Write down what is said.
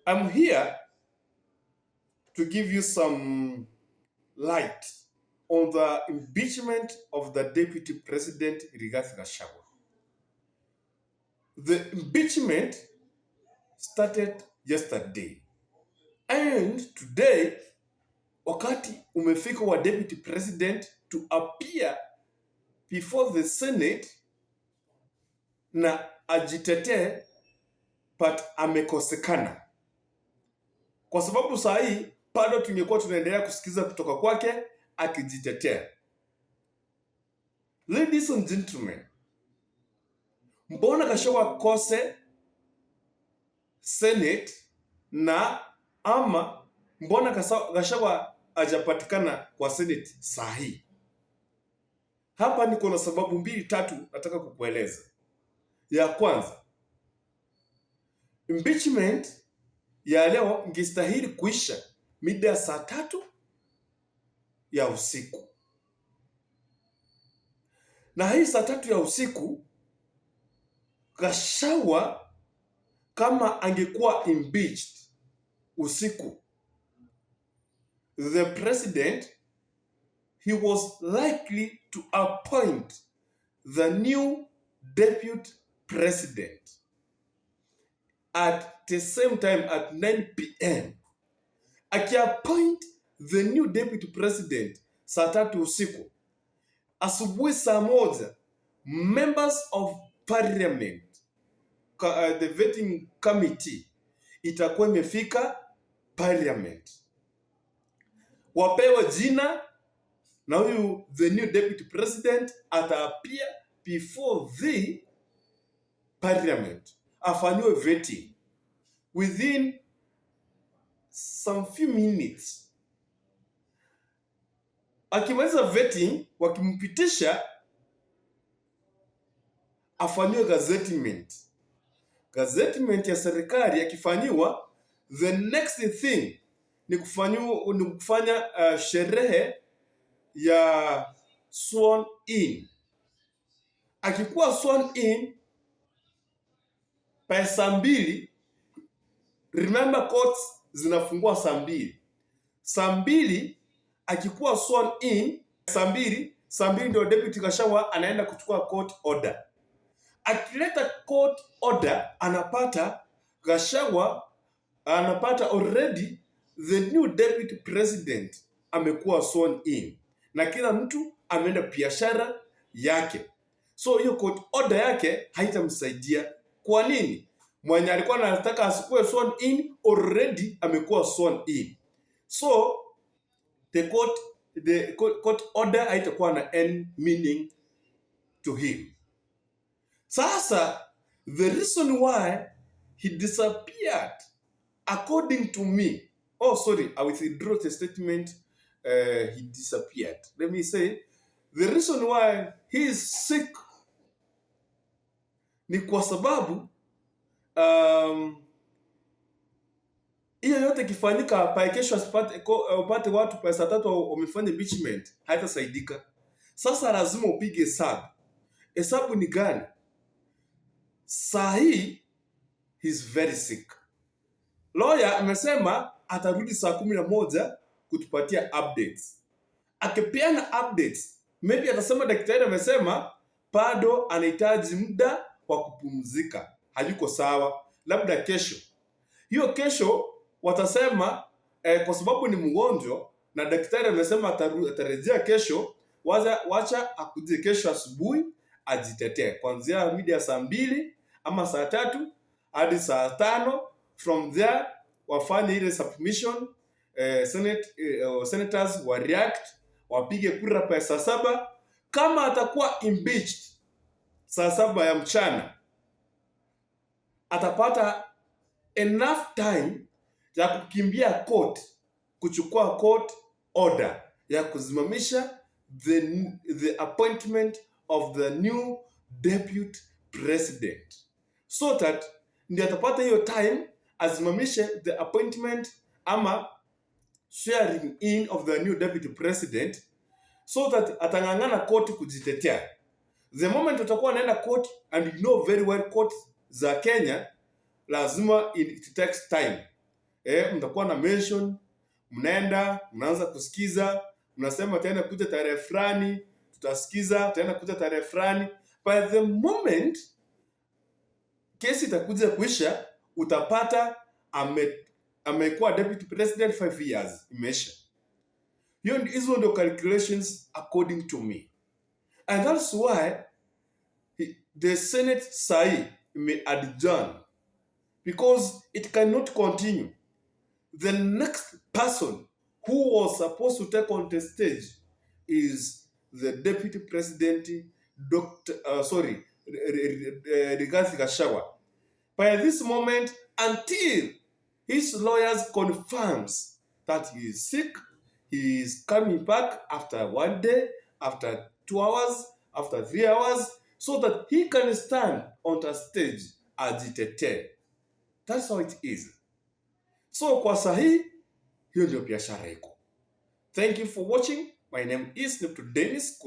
I'm here to give you some light on the impeachment of the Deputy President Rigathi Gachagua. The impeachment started yesterday and today wakati umefika wa Deputy President to appear before the Senate na ajitetee, but amekosekana kwa sababu saa hii bado tungekuwa tunaendelea kusikiza kutoka kwake akijitetea. Ladies and gentlemen, mbona Gachagua akose Senate na ama mbona Gachagua hajapatikana kwa Senate saa hii? Hapa niko na sababu mbili tatu nataka kukueleza. Ya kwanza, impeachment ya leo ingestahili kuisha mida ya saa 3 ya usiku, na hii saa 3 ya usiku Gachagua kama angekuwa impeached usiku, the president, he was likely to appoint the new deputy president at the same time at 9 p.m. Akiappoint the new deputy president saa 3 usiku, asubuhi saa 1 members of parliament, the vetting committee itakuwa imefika parliament, wapewe jina na huyu the new deputy president ataappear before the parliament afanyiwe vetting within some few minutes. Akimaliza vetting, wakimpitisha, afanyiwe gazettement. Gazettement ya serikali akifanyiwa, the next thing ni kufanya sherehe ya sworn in. Akikuwa sworn in by saa 2, remember courts zinafungua saa 2. Saa 2 akikuwa sworn in saa 2, saa 2 ndio Deputy Gachagua anaenda kuchukua court order. Akileta court order, anapata Gachagua anapata already the new deputy president amekuwa sworn in na kila mtu ameenda biashara yake, so hiyo court order yake haitamsaidia. Kwa nini? Mwenye alikuwa anataka asikuwe sworn in already amekuwa sworn in, so the court order haitakuwa na any meaning to him. Sasa the reason why he disappeared, according to me, oh sorry, I withdraw the statement, he disappeared. Let me say the reason why he is sick ni kwa sababu hiyo yote ikifanyika pa kesho upate watu pa saa 3 wamefanya impeachment, haitasaidika. Sasa lazima upige hesabu. Hesabu ni gani? Saa hii he's very sick. Lawyer amesema atarudi saa 11 kutupatia updates. Akipeana updates, maybe atasema daktari amesema bado anahitaji muda wa kupumzika, hayuko sawa, labda kesho. Hiyo kesho watasema kwa sababu ni mgonjwa na daktari amesema atarejea kesho, wacha akuje kesho asubuhi ajitetee kuanzia mida ya saa 2 ama saa 3 hadi saa 5. From there wafanye ile submission, senators wa react, wapige kura pa saa 7. Kama atakuwa impeached saa 7 ya mchana, atapata enough time ya kukimbia court kuchukua court order ya kusimamisha the appointment of the new deputy president, so that ndio atapata hiyo time asimamishe the appointment ama swearing in of the new deputy president, so that atang'ang'ana court kujitetea. The moment utakuwa anaenda court, and you know very well court za Kenya lazima it takes time. Mtakuwa na mention, mnaenda mnaanza kusikiza, mnasema tena kuja tarehe fulani, tutasikiza tena kuja tarehe fulani. By the moment kesi itakuja kuisha, utapata amekuwa deputy president 5 years, imeisha. Hizo ndio calculations according to me, and that's why the Senate sahi ime adjourn, because it cannot continue. The next person who was supposed to take on the stage is the deputy president, Dr. Sorry, Rigathi Gachagua. By this moment, until his lawyers confirms that he is sick, he is coming back after one day, after 2 hours, after 3 hours, so that he can stand on the stage ajitetee. That's how it is. So kwa sahi, hiyo ndio biashara iko. Thank you for watching. My name is Dr. Dennis.